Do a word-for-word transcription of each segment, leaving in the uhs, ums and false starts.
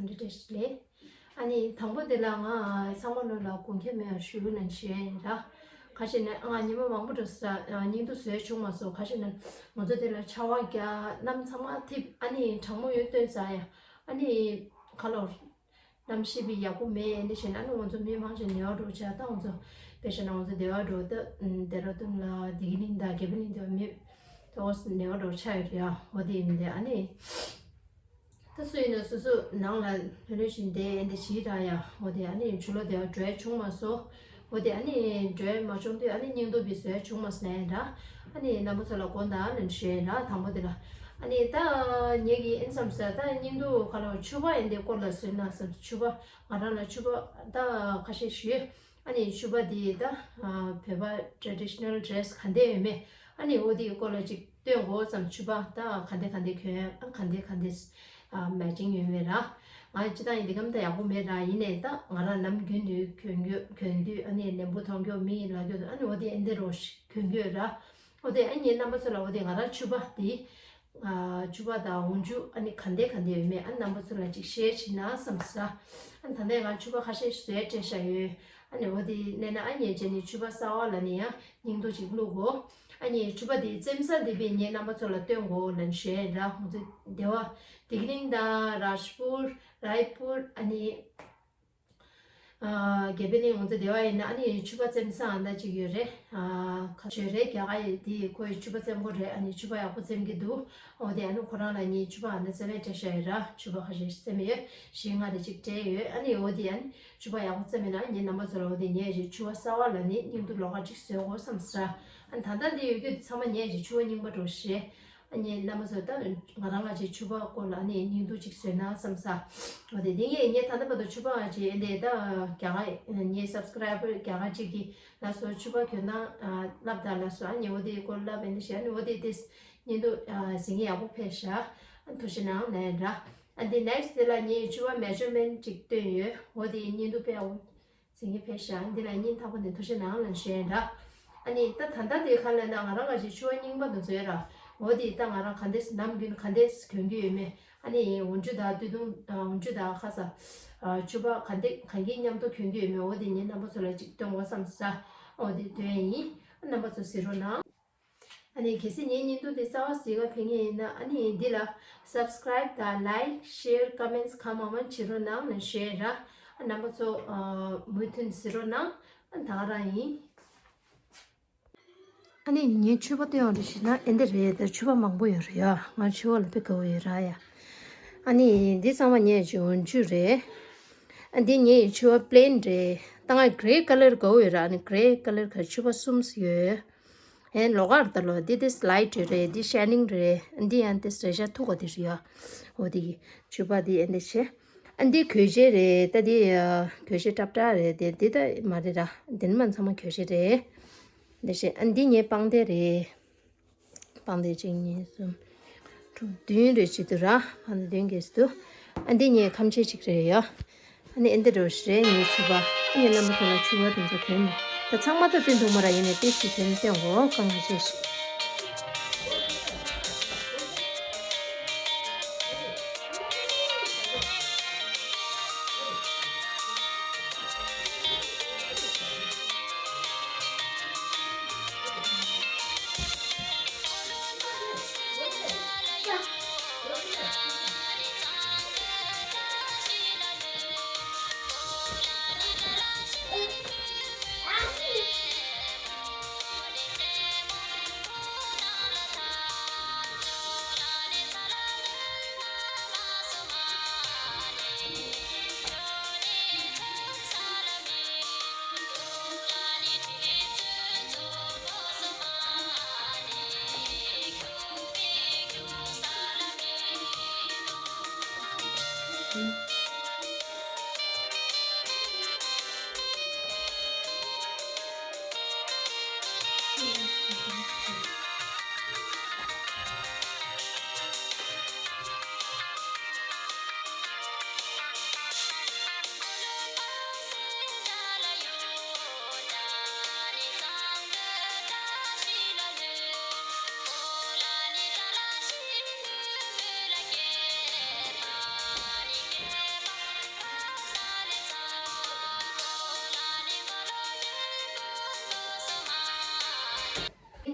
འདི་འདྲ་ཞིག་ལས། ཨ་ནི་དང་པོ་དེ་ལ་ང་ཚང་མ་ལོ་ལ་དགོངས་འགལ་མེད་པར་ཞུ་ན་ཞུ་ཡ་ཡིན་ར། ཁ་ཤས་ནས་ཨ་ཉི་མ་མང་པོ་འགྲོ་ས་སྙིང་སྡུག་བཟོས་བྱུང་མ་སོང་། ཁ་ཤས་ནས་ང་ཚོ་དེ་ལ་ཆར་པ་རྒྱག་གནམ་ཚང་མ་འཐིབས། ཨ་ནི་གྲང་མོ་ཡོད་སྟོན་ས་ཡ། ཨ་ནི་ཁ་ལོ་གནམ་གཤིས་པའི་ཡག་པོ་མེད། འདི་བྱས་ན་ཨ་ནི་ང་ཚོ་མི་མང་ཆེ་ནད་པ་འགྲོ་ཆ། ད་ང་ཚོ་དཔེ་བཞག་ན་ང་ཚོ་སྡེ་བ་འགྲོ་ད་ཌེ་ར་ཌུན་ལ་བདེ་སྐྱིད་གླིང་དང་དགེ་འཕེལ་གླིང་དུ་མི་ད་ནད་པ་འགྲོ་ཆ་ཡོད་རེད་ཡ། འོ་དེ་ཡིན་དེ་ཨ་ནི། ད་སུ་ཡིན་ན་སོ་སོ་ནང་ལ་ལྷོད་ལྷོད་བཞིན་བསྡད་འདི་བྱེད་ར་ཡ། འོ་དེ་ཨ་ནི་ཕྱི་ལོགས་དེ་འགྲོ་ཡ་བྱུང་མ་སོང་། འོ་དེ་ཨ་ནི་འགྲོ་ཡ་མ་བྱུང་དུས་ཨ་ནི་སྙིང་སྡུག་པའི་བཟོ་ཡ་བྱུང་མ་སོང་ན་ཡ་འདྲ། ཨ་ནི་རྣམ་པ་ཚོ་ལ་དགོངས་དག་ལན་ཞུ་ཡ་ཡིན་ར། དང་པོ་དེ་ལ་ཨ་ནི་ད་ངེད་ཀྱི་ཨེན་བསམ་ས་ད་སྙིང་སྡུག་ཁ་ལོ་ཕྱུ་པ་ཡིན་དེ་སྐོར་ལ་བཟོས་ན་བསམ། ཕྱུ་པ་ང་རང་ལ་ཕྱུ་པ་ད་ཁ་ཤས་ཞུས། ཨ་ནི་ཕྱུ་པ་འདི་ད་བོད་པ་ཊེ་ཌི་ཤི་ནལ་ཌི་རེ་སི་ག་འདྲ་ཡོད་མེད། ཨ་ནི་འོ་དེའི་སྐོར་ལ་ཅིག་སྟོན་དགོས་བསམ། ཕྱུ་པ་ད་ག་འདྲ་ག་འདྲ་གྱོན། ཨ་ག་འདྲ་ག་འདྲ་མེ་ཅིང་ཡོད་མེད་ར། ང་སྤྱིར་བཏང་ཡིན་འདི་གམ་ད་ཡག་པོ་མེད་ར། ཡིན་ནའི་ད་ང་རང་ནམ་རྒྱུན་དུ་གྱོན་གྱོན་གྱོན་དུས་ཨ་ནི་ལན་བུ་མཐོང་གྱོ་མི་ལ་གྱོ་དུ་ཨ་ནི་འོ་དེ་ཨེ་འདི་རོ་ཞིག་གྱོན་གྱོ་ར། འོ་དེ་ཨ་ནི་རྣམ་པ་ཚོ་ལ་འོ་དེ་ང་རང་ཕྱུ་པ་འདི་ཕྱུ་པ་དང་འོག་འཇུ་ཨ་ནི་ག་འདྲ་ག་འདྲ་ཡོད་མེད་ཨ་ནི་རྣམ་པ་ཚོ་ལ་ཅིག་ཤེར་བྱེད་ན་བསམ་ས། ཨ་ནི་ད་ལྟ་ང་ཕྱུ་པ་ཁ་ཤས་བཟོས་སྤྲད་བཞག་ཡོད། ཨ་ནི་འོ་དེ་གནས་ན་ཨ་ནི་བྱས་ནས་ཕྱུ་པ་གསར་པ་ལ་ནི་ཡང་སྙིང་སྡུག་ཅིག་བླུག་གོ། ཨ་ནི་ཕྱུ་པ་དེ་བཙེམ་ས་འདི་བས་ངས་རྣམ་པ་ཚོ་ལ་སྟོན་གོ་ལན་ཞུ་ཡ་ཡིན་ར། ང་ཚོ་སྡེ་བ་བདེ་སྐྱིད་གླིང་དང་རཱཇ་པུར་རཱའི་པུར་ཨ་ནི་དགེ་འཕེལ་གླིང་ང་ཚོ་སྡེ་བ་ཡིན་ན་ཨ་ནི་ཕྱུ་པ་བཙེམ་ས་ཨ་འདྲ་ཅིག་ཡོད་རེད། ཁ་ཆོས་རེད་རྒྱ་གར་ཡི་དེ་ཁོ་ཡི་ཕྱུ་པ་བཙེམ་གོ་རེད། ཨ་ནི་ཕྱུ་པ་ཡག་པོ་བཙེམ་གི་འདུག་འོ་དེ་ཨ་ནི་ཁོ་རང་ལ་ངས་ཕྱུ་པ་ཨ་འདྲ་བཙེམ་ཡས་སྤྲད་བཞག་ཡོད་ར། ཕྱུ་པ་ཁ་ཤས་བཙེམ་ཡོད། བཞི་ལྔ་རེ་ཅིག་སྤྲད་ཡོད། ཨ་ནི་འོ་དེ་ཨ་ནི་ཕྱུ་པ་ཡག་པོ་བཙེམ་ཡོད་ན་ངས་རྣམ་པ་ཚོ་ལ་འོ་དེ་ངས་ཅིག་ཕྱུ་པ་གསར་པ་ལ་ནི་སྙིང་སྡུག་ལོགས་ཀ་ཅིག་བཟོ་དགོས་བསམ་ས། ཨ་ནི་ད་ལྟ་འདི་ཡོད་རྒྱུ་དེ་ཚང་མ་ངས་ཅིག་ཕྱུ་པ་རྙིང་པ་འགྲོ་ཤེས། ཨ་ནི་རྣམ་པ་ཚོ་ད་ང་རང་ང་ཅིག་ཕྱུ་པ་སྐོར་ལ་ཨ་ནི་སྙིང་སྡུག་ཅིག་བཟོས་ན་བསམ་ས། འོ་དེ་དེ་ངས་ངས་ད་ལྟ་བར་དུ་ཕྱུ་པ་ང་ཅིག་ཨེ་འདི་ད་རྒྱ་གར་ངའི་སབ་སི་ཀ་རའི་བར་རྒྱ་གར་ཅིག་གིས་ལ་སོ་ཕྱུ་པ་གྱོན་ན་ལབ་ད་ལ་སོ། ཨ་ནི་འོ་དེ་སྐོར་ལབ་ཨེ་འདི་ཤེས། ཨ་ནི་འོ་དེ་དེ་སྙིང་སྡུག་ཟིང་ངེ་ཡག་པོ་ཕེབས་ཤག་ཨ་ཐུགས་ཤེས་གནང་ལན་ར། ཨ་འདི་ནེག་སི་དེ་ལ་ངས་ཕྱུ་པ་མེ་ཇར་མེན་ཊི་ཅིག་བཏོན་ཡོད། འོ་དེ་སྙིང་སྡུག་དཔེ་ཡག་པོ་ཟིང་ངེ་ཕེབས་ཤག་འདི་ལ་སྙིང་ཐག་པ་ནས་ཐུགས་ཤེས་གནང་ལན་ཞུ་ཡ་ཡིན་ར། ཨ་ནི་ད་ད་ལྟ་དེ་ག་ལ་ན་ང་རང་ག་ཅིག་ཕྱུ་པ་རྙིང་པ་དུ་བཟོས་ར། འོ་དེ་ད་ང་རང་ག་འདྲས་ནམ་རྒྱུན་ག་འདྲས་གྱོན་གྱི་ཡོད་མེད། ཨ་ནི་འོག་འཇུ་དང་སྟོད་ཐུང་འོག་འཇུ་དང་ཁ་ས་ཕྱུ་པ་ག་འདྲས་གང་གི་མཉམ་དུ་གྱོན་གྱི་ཡོད་མེད། འོ་དེ་ངས་རྣམ་པ་ཚོ་ལ་ཅིག་སྟོན་དགོས་བསམ་ས། འོ་དེ་སྟོན་ཡ་ཡིན། རྣམ་པ་ཚོ་གཟིགས་རོགས་གནང་། ཨ་ནི་གལ་སྲིད་ངའི་བརྙན་ཐུང་འདི་གསར་པ་གཟིགས་ག་ཕེབས་མཁན་ཡིན་ན་ཨ་ནི་འདི་ལ་སབ་སི་ཀ་རའིབ་དང་ལའིག་ཤེར་ཀོ་མེན་ཊི་གང་མང་མང་བྱེད་རོགས་གནང་ལ་ཞུ་ཡ་ར། ཨ་རྣམ་པ་ཚོ་མུ་མཐུད་གཟིགས་རོགས་གནང་། ཨ་ད་ག་རང་ཡིན། ཨ་ནི་ངས་ཕྱུ་པ་སྟོན་ཡོང་དུ་ཞིག་ན་ཨེ་འདི་རེད། ད་ཕྱུ་པ་མང་པོ་ཡོད་རེད་ཡ། ང་ཕྱུ་པ་ལ་དཔེ་དགའ་བོ་ཡོད་ར་ཡ། ཨ་ནི་འདི་ཚང་མ་ངས་ཀྱི་འོག་འཇུ་རེད། ཨ་འདི་ངས་ཕྱུ་པ་པི་ལེན་རེད། ད་ང་གྷེ་རེ་ཀ་ལར་དགའ་བོ་ཡོད་ར། ཨ་ནི་གྷེ་རེ་ཀ་ལར་ག་ཕྱུ་པ་གསུམ་ཡོད། ཨེ་ལོགས་ཀར་ད་ལོ་འདི་དེ་སི་ལའིཊ་རེད། འདི་ཤའི་ནིང་རེད། འདི་ཡང་དེ་རེ་ཞ་ཐུག་ག་དེ་རེད་ཡ། འོ་དེ་གི་ཕྱུ་པ་འདི་ཨེ་འདི་བྱས། ཨ་འདི་གོས་ཆེན་རེད། ད་འདི་གོས་ཆེན་ཏྲབ་ཏྲ་རེད། དེ་འདི་ད་མ་རེད་ར། འདི་ནི་མ་ཚང་མ་གོས་ཆེན་རེད། འདི་བྱས་ཨ་འདི་ངའི་པང་གདན་རེད། པང་གདན་གཅིག་གཉིས་གསུམ། དྲུག་བདུན་རེ་བྱེད་དུ་ར། ཨ་ནི་བདུན་གྱིས་སུ། ཨ་འདི་ངའི་ཁམ་ཆས་གཅིག་རེད་ཡ། ཨ་ནི་ཨེ་འདི་འདྲ་བོ་ཞིག་རེད། ངའི་ཕྱུ་པ། ཨ་ནི་རྣམ་པ་ཚོ་ལ་ཕྱུ་པ་དེ་ཚོ་གྱོན་ནས། ད་ཚང་མ་ད་སྟོན་ཐུབ་མ་ར། ཡིན་ནའི་ཏོག་ཙམ་གྱོན་སྟོན་གོ། དཀའ་ངལ་ཆེ་ཞིག་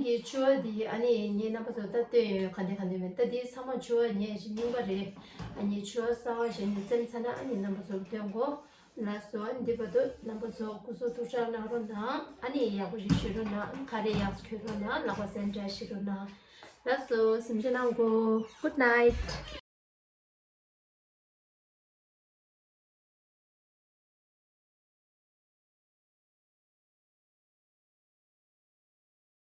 དེའི་ཕྱུ་པ་འདི་ཨ་ནི་ངས་རྣམ་པ་ཚོར་ད་སྟོན་ཡོད། ག་འདྲ་ག་འདྲ་མེད། ད་འདི་ཚང་མ་ཕྱུ་པ་ཉོས་ཤིག་རྙིང་པ་རེད། ཨ་ནི་ཕྱུ་པ་གསར་པ་བཞག་ནས་བཙེམས་ཚར་ན་ཨ་ནི་རྣམ་པ་ཚོར་སྟོན་གོ། ལགས་སོ། ཨ་ནི་འདི་བར་དུ་རྣམ་པ་ཚོ་སྐུ་གཟུགས་ཐུགས་ཅག་གནང་རོགས་གནང་། ཨ་ནི་ཡག་པོ་ཞིག་བཞུགས་རོགས་གནང་། ཁ་རས་ཡག་པོ་གྱོན་རོགས་གནང་། ལག་པ་སེམས་ཁྲལ་བྱེད་རོགས་གནང་། ལགས་སོ། གཟིམ་ཆ་གནང་གོ། Good night.